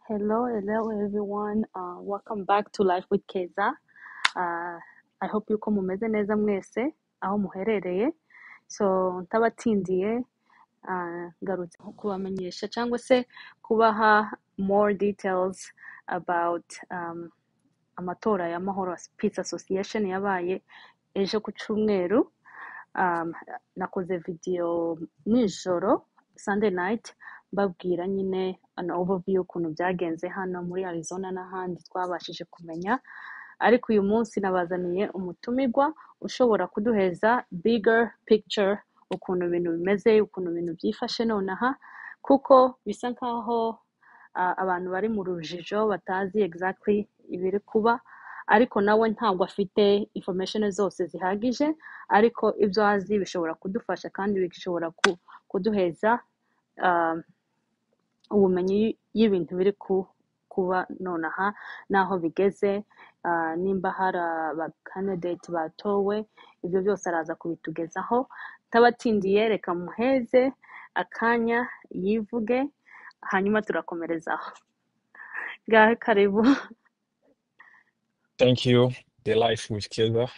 Hello, hello everyone. Welcome back to Life with Keza. I hope yuko mumeze neza mwese aho muherereye. So ntabatindiye, ngarutse kubamenyesha cyangwa se kubaha more details about amatora ya Mahoro Peace Association yabaye ejo ku cyumweru. Nakoze video nijoro, Sunday night, mbabwira nyine an overview ukuntu byagenze hano muri Arizona n'ahandi twabashije kumenya. Ariko uyu munsi nabazaniye umutumirwa ushobora kuduheza bigger picture, ukuntu ibintu bimeze, ukuntu ibintu byifashe nonaha, kuko bisa nkaho abantu bari mu rujijo, batazi exactly ibiri kuba. Ariko nawe ntabwo afite information zose zihagije, ariko ibyo azi bishobora kudufasha kandi bishobora kuduheza ubumenyi y'ibintu biri kuba nonaha n'aho bigeze, nimba hari abacandidate batowe, ibyo byose araza kubitugezaho. Ntabatindiye, reka muheze akanya yivuge, hanyuma turakomerezaho. Ngahe karibu. Thank you. The Life with Keza.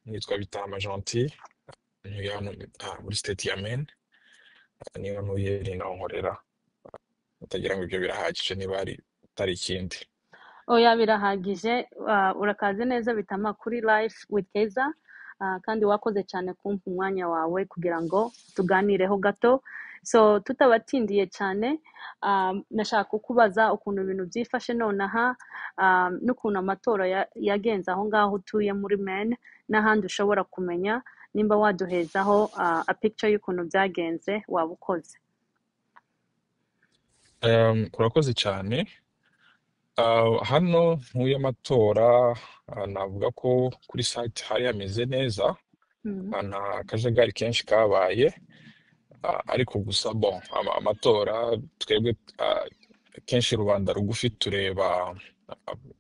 Nitwa Bitama Gentil. Ntuye hano muri state ya Maine. Niba ntuye ni naho nkorera. Utagira ngo ibyo birahagije, niba hari atari ikindi. Oya, birahagije. Urakaze neza Bitama kuri Life with Keza, kandi wakoze cyane kumpa umwanya wawe kugira ngo tuganireho gato. So tutabatindiye cyane, nashaka kukubaza ukuntu ibintu byifashe nonaha, n'ukuntu amatora yagenze aho ngaho utuye muri Maine n'ahandi ushobora kumenya. Nimba waduhezaho a picture y'ukuntu byagenze, waba ukoze. Urakoze cyane. Hano ntuye, amatora navuga ko kuri site hari hameze neza. Nta kajagari kenshi kabaye. Ariko gusa bon, amatora twebwe kenshi rubanda rugufi tureba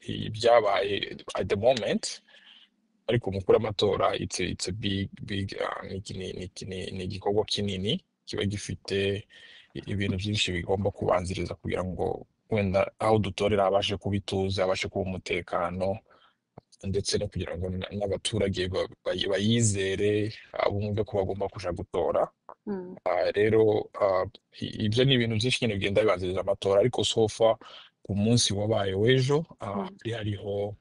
ibyabaye at the moment, ariko umukuru w'amatora it's a big big ni igikorwa kinini kiba gifite ibintu byinshi bigomba kubanziriza kugira ngo wenda aho dutorera habashe kuba ituze, habashe kuba umutekano, ndetse no kugira ngo n'abaturage bayizere, bumve ko bagomba kuja gutora. Rero ibyo ni ibintu byinshi nyine bigenda bibanziriza amatora, ariko so far ku munsi wabaye w'ejo hari hariho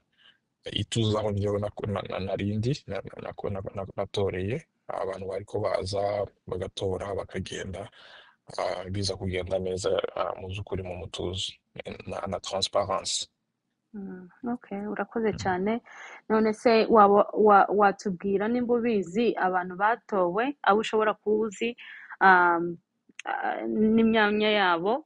ituze aho njyewe narindi natoreye. Abantu bariko baza bagatora bakagenda, biza kugenda neza, mu by'ukuri mu mutuzo na transparence. Okay, urakoze cyane. None se waba watubwira nimba ubizi abantu batowe, abo ushobora kuba uzi, n'imyanya yabo,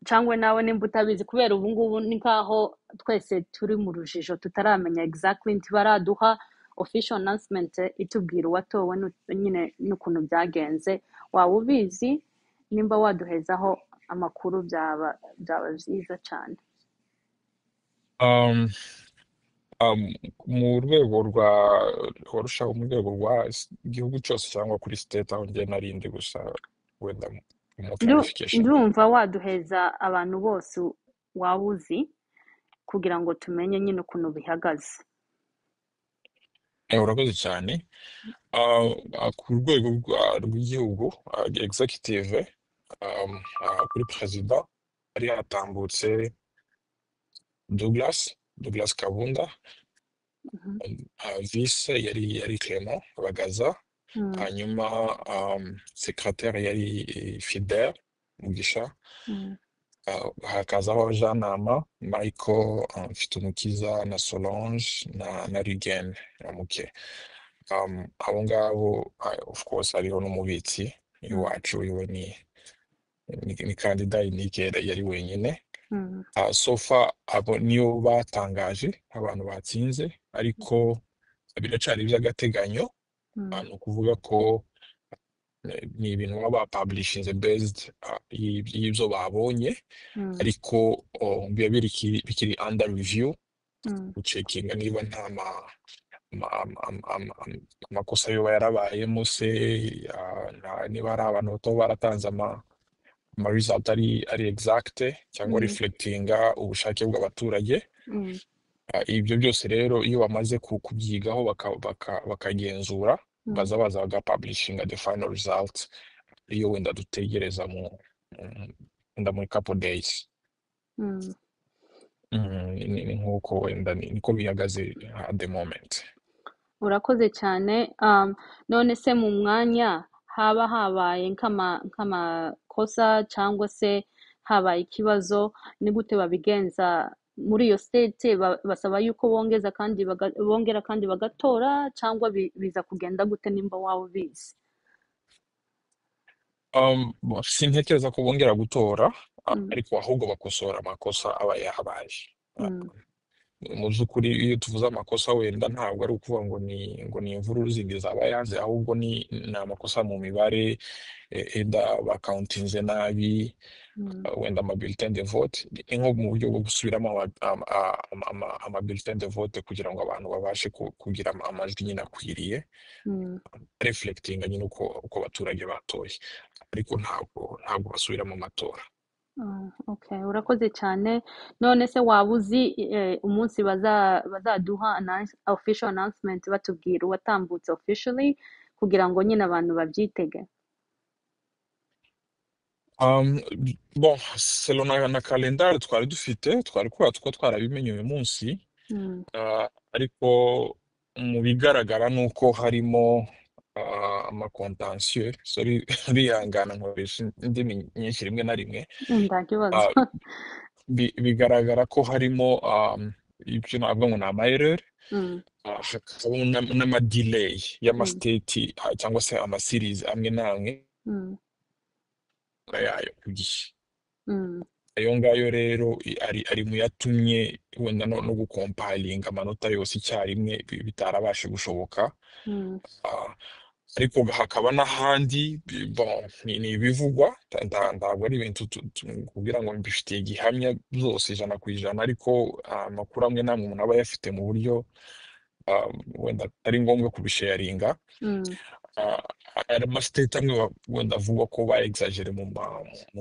cyangwa nawe nimba utabizi, kubera ubu ngubu ni nkaho twese turi mu rujijo, tutaramenya exactly, ntibaraduha official announcement itubwira uwatowe nyine n'ukuntu byagenze. Waba ubizi, nimba waduhezaho amakuru byaba byiza cyane. Mu rwego rwa warushaho, mu rwego rwa igihugu cyose cyangwa kuri state aho njye narindi gusa, wenda mu clarification. Ndumva waduheza abantu bose waba uzi kugira ngo tumenye nyine ukuntu bihagaze. Urakoze cyane. Ku rwego rw'igihugu, executive, kuri perezida hari hatambutse Douglas Kabunda. Vice yari Clement Bagaza. Hanyuma secrétaire yari Fidel Mugisha. Hakazaho abajyanama Michael Mfitumukiza na Solange na Rugen Muke. Abo ngabo, of course hariho n'umubitsi iwacu, iwe ni candidat unique, yari wenyine. So far abo niyo batangaje abantu batsinze, ariko biracari iby'agateganyo. Ni ukuvuga ko ni ibintu baba bapublishinze based y'ibyo babonye, ariko oh, biba bikiri under review, gucekinga niba nta amakosa yoba yarabayemo se, niba hari abantu bataba baratanze ama Ama result ari exact cyangwa reflectinga ubushake bw'abaturage. Ibyo byose rero, iyo bamaze kubyigaho, bakagenzura, baza bagapublishinga the final result, iyo wenda dutegereza wenda muri couple days. Ni nk'uko wenda niko bihagaze at the moment. Urakoze cyane. None se mu mwanya haba habaye nk'amakosa cyangwa se habaye ikibazo, ni gute babigenza muri iyo state? Basaba yuko bongeza kandi bongera kandi bagatora, cyangwa biza kugenda gute, nimba waba ubizi? Bon, sintekereza ko bongera gutora, ariko ahubwo bakosora amakosa aba yahabaye. Mu by'ukuri, iyo tuvuze amakosa, wenda ntabwo ari ukuvuga ngo ni imvururu zindi zaba yanze, ahubwo ni amakosa mu mibare, eda bacountinze nabi, wenda ama bulletin de vote. Ni nko mu buryo bwo gusubiramo ama bulletin de vote kugira ngo abantu babashe kugira amajwi nyine akwiriye, reflectinga nyine uko abaturage batoye, ariko ntabwo basubiramo amatora. Oh, okay, urakoze cyane. None se waba uzi umunsi bazaduha official announcement, batubwira uwatambutse officially, kugira ngo nyine abantu babyitege? Bon, selon na kalendari twari dufite, twari kuba twarabimenye uyu munsi, ariko mu bigaragara ni uko harimo amacontentieux. Sorry, bihangana nkoresha indimi nyinshi rimwe na rimwe. Nta kibazo. Bigaragara ko harimo ibyo navuga ngo ni ama erreur, hakabamo n'amadelay y'amastate, cyangwa se amacities amwe n'amwe yayo ku gihe. Ayo ngayo rero ari mu yatumye wenda no gucompilinga amanota yose icyarimwe bitarabasha gushoboka. Ariko hakaba n'ahandi, bon, ni ibivugwa, ntabwo ari ibintu kugira ngo mbifitiye gihamya zose 100%, ariko amakuru amwe n'amwe umuntu aba ayafite mu buryo wenda atari ngombwa kubisharinga. Hari amastate amwe wenda avugwa ko ba exagéré mu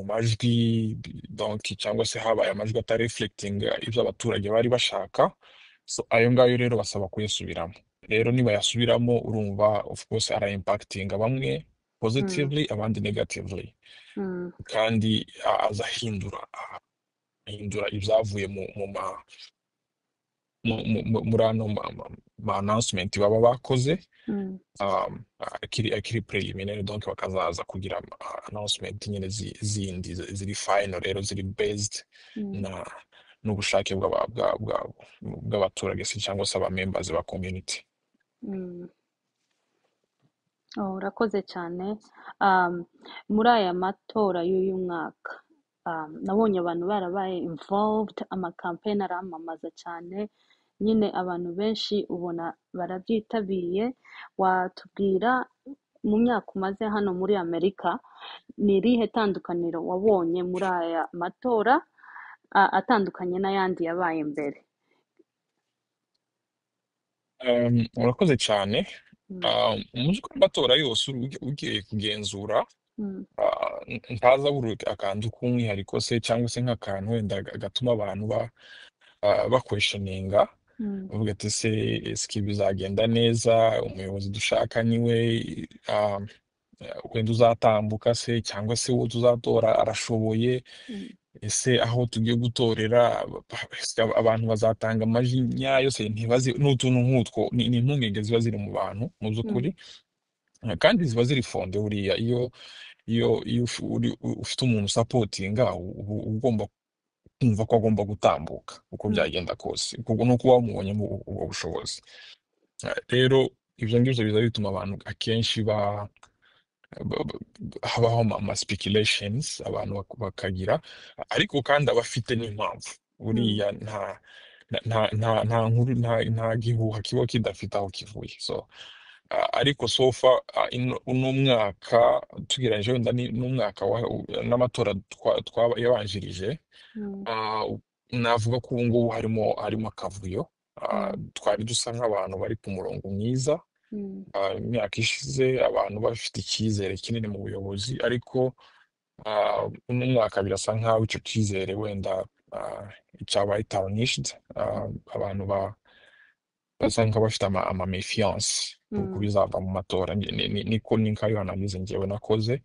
majwi, donc cyangwa se habaye amajwi atareflecting ibyo abaturage bari bashaka. So ayo ngayo rero basaba kuyasubiramo. Rero nibayasubiramo, urumva, of course ara impactinga bamwe positively, abandi negatively, kandi aza ahindura ibyavuye mu mu ma mu- mu- mu- muri ano ma announcement baba bakoze, akiri preliminary. Donc bakazaza kugira announcement nyine zindi ziri final, rero ziri based na n'ubushake bw'abaturage se cyangwa se aba members ba community. Oh, urakoze cyane. Muri aya matora y'uyu mwaka, nabonye abantu barabaye involved, amakampeni aramamaza cyane, nyine abantu benshi ubona barabyitabiriye. Watubwira, mu myaka umaze hano muri Amerika, ni irihe tandukaniro wabonye muri aya matora atandukanye n'ayandi yabaye mbere? Urakoze cyane. Mu by'ukuri amatora yose ugiye kugenzura, ntaza buri akantu k'umwihariko se cyangwa se nk'akantu wenda gatuma abantu baquestioninga, bavuga ati: "Se ese bizagenda neza? Umuyobozi dushaka niwe wenda uzatambuka se, cyangwa se uwo tuzatora arashoboye? Ese aho tugiye gutorera, ese abantu bazatanga amajwi nyayo se?" Ntibazi n'utuntu nk'utwo. Ni impungenge ziba ziri mu bantu mu by'ukuri, kandi ziba ziri fondé. Buriya iyo ufite umuntu usupportinga, uba ugomba kumva ko agomba gutambuka uko byagenda kose, kuko nuko wamubonyemo ubwo bushobozi. Rero ibyo ngibyo biza bituma abantu akenshi habaho ama speculations, abantu bakagira, ariko kandi abafite n'impamvu. Buriya nta nkuru, nta gihuha kiba kidafite aho kivuye. So ariko so far, uno mwaka tugereranyije wenda n'umwaka n'amatora yabanjirije, navuga ko ubu ngubu harimo akavuyo. Twari dusa nk'abantu bari ku murongo mwiza imyaka ishize, abantu bafite icyizere kinini mu buyobozi, ariko Uno mwaka birasa nkaho icyo cyizere wenda cyabaye tarnished. Abantu basa nk'abafite ama méfiance ku bizava mu matora. Niko ni nkayo analyse njyewe nakoze.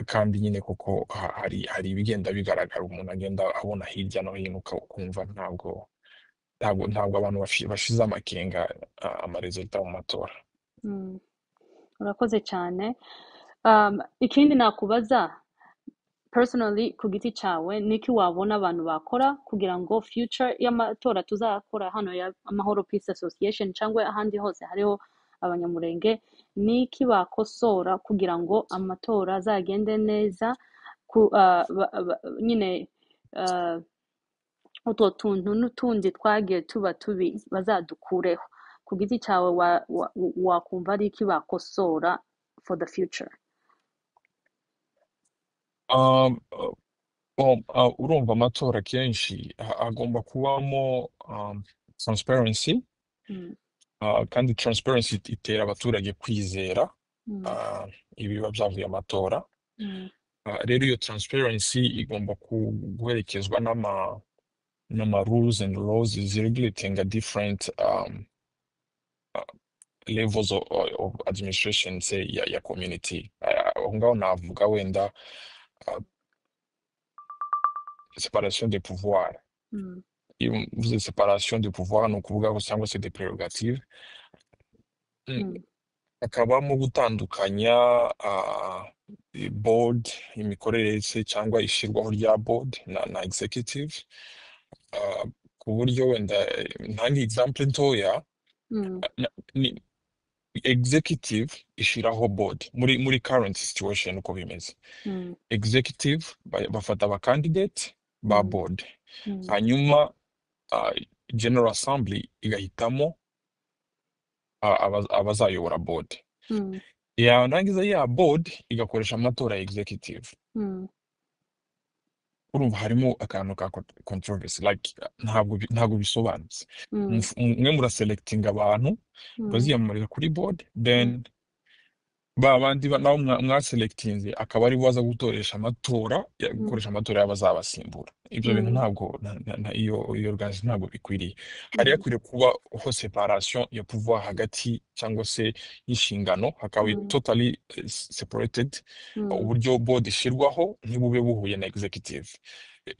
Kandi nyine kuko hari ibigenda bigaragara, umuntu agenda abona hirya no hino, ukumva ntabwo abantu bashize amakenga ama résultats mu matora. Urakoze cyane. Ikindi nakubaza personally, ku giti cyawe, niki wabona abantu bakora kugira ngo future y'amatora tuzakora hano ya Amahoro Peace Association cyangwa ahandi hose hariho Abanyamurenge, niki bakosora kugira ngo amatora azagende neza ku nyine utwo tuntu n'utundi twagiye tuba tubi bazadukureho? Ku giti cyawe, wakumva ari iki bakosora for the future? Bon, urumva amatora kenshi agomba kubamo transparency. Kandi transparency itera abaturage kwizera ibiba byavuye amatora. Rero iyo transparency igomba guherekezwa n'ama rules and laws ziregulating different levels of administration, say ya community. Aho ngaho navuga wenda séparation des pouvoirs. Iyo mvuze séparation de pouvoir, ni ukuvuga ko cyangwa se des prérogatives, hakabamo gutandukanya board, imikorere se cyangwa ishyirwaho rya board na executive, ku buryo wenda ntange example ntoya. Ni executive ishyiraho board muri current situation uko bimeze. Executive bafata aba candidate ba board, hanyuma general assembly igahitamo abazayobora board. Yarangiza ya board igakoresha amatora ya executive. Urumva harimo akantu ka controversy, like ntabwo bisobanutse. Mwe muraselectinga abantu baziyamamariza kuri board, then ba bandi nabo mwaselectinze akaba ari bo baza gutoresha amatora gukoresha amatora y'abazabasimbura. Ibyo bintu ntabwo iyo organisation ntabwo bikwiriye. Hari hakwiriye kubaho séparation ya pouvoir hagati cyangwa se y'inshingano, hakaba totally separated. Uburyo board ishyirwaho ntibube buhuye na executive.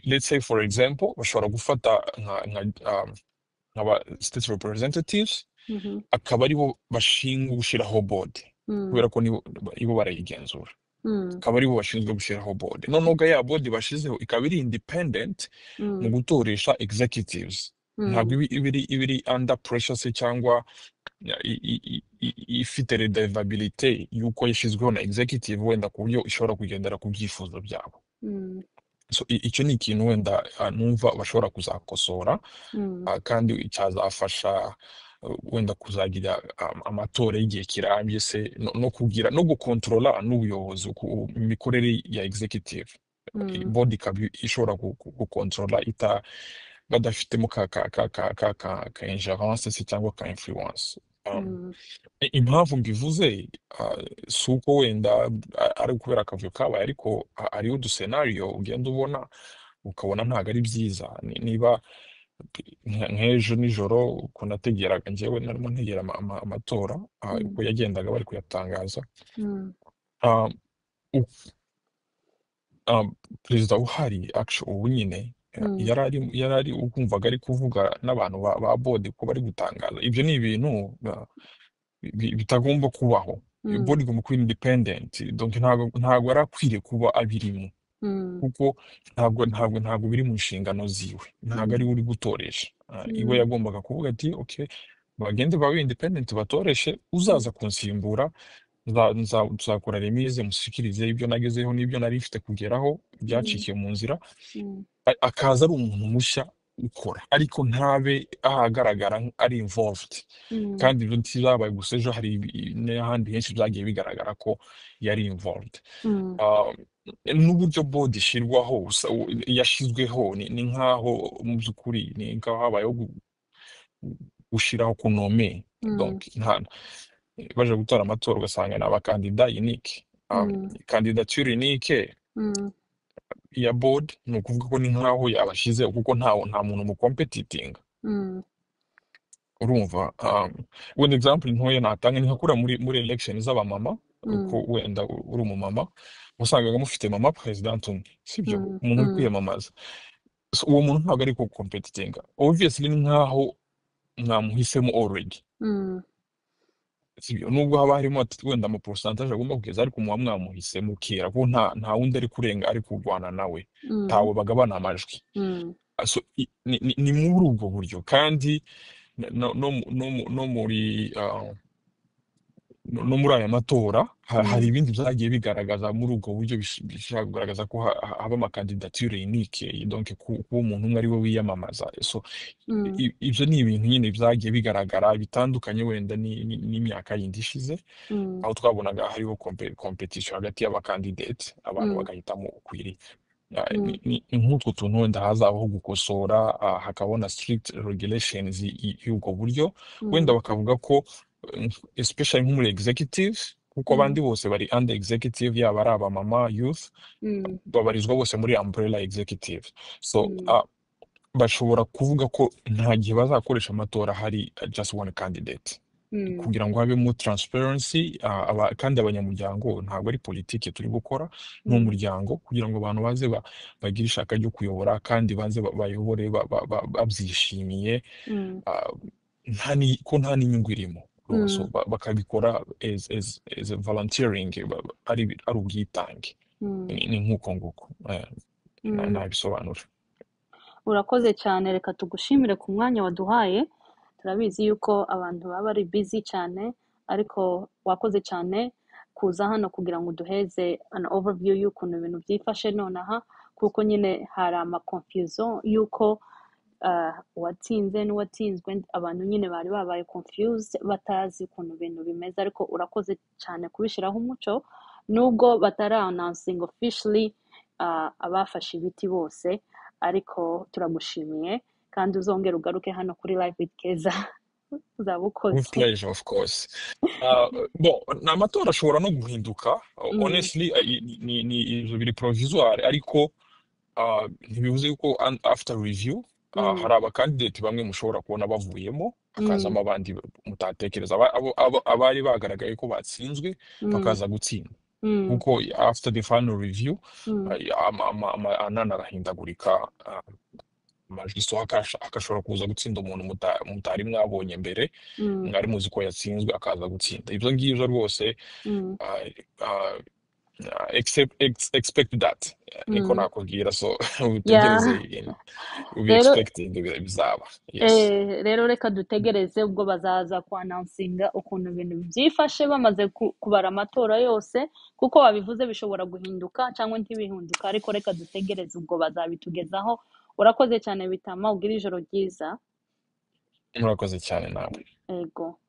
Let's say, for example, bashobora gufata nk'aba state representatives, akaba aribo bashinzwe gushyiraho board, kubera ko nibo barayigenzura, akaba aribo bashinzwe gushyiraho board. Noneho ya board bashizeho ikaba iri independent mu gutoresha executives, ntabwo iba iri under pressure se cyangwa ifite redevabilité y'uko yashyizweho na executive, wenda ku buryo ishobora kugendera ku byifuzo byabo. So icyo ni ikintu wenda numva bashobora kuzakosora, kandi cyazafasha wenda kuzagira amatora y'igihe kirambye se, no kugira no gukontrola n'ubuyobozi ku imikorere ya executive. Board ikaba ishobora gukontrola ita badafitemo ka ingérence se cyangwa ka influence. Impamvu mbivuze si uko wenda ari ukubera akavuyo kabaye, ariko hariho uduscenario ugenda ubona ukabona ntabwo ari byiza. Niba nk'ejo nijoro uko nategeraga, njyewe narimo ntegera amatora uko yagendaga bari kuyatangaza, perezida uhari actually ubu nyine yari ari ukumvaga ari kuvuga n'abantu ba board ko bari gutangaza. Ibyo ni ibintu bitagomba kubaho. Board igomba kuba independent, donc ntabwo yari akwiriye kuba abirimo, kuko ntabwo biri mu nshingano ziwe, ntabwo ari we uri gutoresha. Iwe yagombaga kuvuga ati: "Okay, bagende babe independent, batoreshe uzaza kunsimbura, nzakora remise, mushyikirize ibyo nagezeho n'ibyo nari mfite kugeraho byacikiye mu nzira." Akaza ari umuntu mushya ukora, ariko ntabe ahagaragara ari involved. Kandi ibyo ntizabaye gusa ejo, hari n'ahandi henshi byagiye bigaragara ko yari involved. N'uburyo board ishyirwaho, yashyizweho ni nk'aho mu by'ukuri ni nk'aho habayeho gushyiraho kunome. Donc nta baje gutora amatora ugasanga ni abakandida unique. Candidature unique ya board ni ukuvuga ko ni nkaho yabashyize, kuko nta muntu mu competiting. Urumva, wenda example ntoya natanga ni nka kuriya muri election z'abamama, uko wenda uri umumama wasangaga mufite mama president umwe, sibyo? Umuntu uri kwiyamamaza. So, uwo muntu ntabwo ari ku-competitinga, obviously ni nkaho mwamuhisemo already, sibyo? Nubwo haba harimo ati wenda ama pourcentage agomba kugeza, ariko muba mwamuhisemo kera, kuko nta wundi ari kurenga ari kurwana nawe, ntawe bagabana amajwi. So, ni muri ubwo buryo, kandi no muri aya matora hari ibindi byagiye bigaragaza muri ubwo buryo, bishobora kugaragaza ko haba ama candidature unique, donc kuba umuntu umwe ari we wiyamamaza. So ibyo ni ibintu nyine byagiye bigaragara bitandukanye wenda n'imyaka yindi ishize, aho twabonaga hariho competition hagati y'abakandidate, abantu bagahitamo ukwiriye. Ni nk'utwo tuntu wenda hazabaho gukosora, hakabona strict regulations y'ubwo buryo. Wenda bakavuga ko especially nko muri executive, kuko abandi bose bari under executive, yaba ari abamama, youth, babarizwa bose muri umbrella executive. So bashobora kuvuga ko nta gihe bazakoresha amatora hari just one candidate, kugira ngo habemo transparency, kandi abanyamuryango, ntabwo ari politiki turi gukora, ni umuryango, kugira ngo abantu baze bagire ishaka ryo kuyobora, kandi baze bayobore babyishimiye, ko nta n'inyungu irimo. So bakabikora as a volunteering, ari ubwitange. Ni nk'uko nguko nabisobanura. Urakoze cyane. Reka tugushimire ku mwanya waduhaye. Turabizi yuko abantu baba bari busy cyane, ariko wakoze cyane kuza hano kugira ngo uduheze an overview y'ukuntu ibintu byifashe nonaha, kuko nyine hari ama confusion y'uko uwatsinze n'uwatsinzwe. Abantu nyine bari babaye confused, batazi ukuntu ibintu bimeze, ariko urakoze cyane kubishyiraho umuco, nubwo batara announcing officially abafashe ibiti bose. Ariko turagushimiye, kandi uzongere ugaruke hano kuri Live with Keza, uzaba ukoze. With pleasure, of course. Bon, ni amatora ashobora no guhinduka. Honestly, ni ibyo biri provisoire, ariko ntibivuze yuko after review hari abakandidate bamwe mushobora kubona bavuyemo, hakazamo abandi mutatekereza. Abari bagaragaye ko batsinzwe bakaza gutsinda, kuko after the final review anana arahindagurika amajwi, so akashobora kuza gutsinda umuntu mutari mwabonye mbere, mwari muzi ko yatsinzwe, akaza gutsinda. Ibyo ngibyo rwose, expect that, niko nakubwira. So utegereze, ube Rero expecting bizaba, yes. Rero reka dutegereze ubwo bazaza ku announcinga ukuntu ibintu byifashe bamaze kubara amatora yose, kuko wabivuze, bishobora guhinduka cyangwa ntibihinduka, ariko reka dutegereze ubwo bazabitugezaho. Urakoze cyane Bitama, ugire ijoro ryiza. Murakoze cyane nawe. Ego.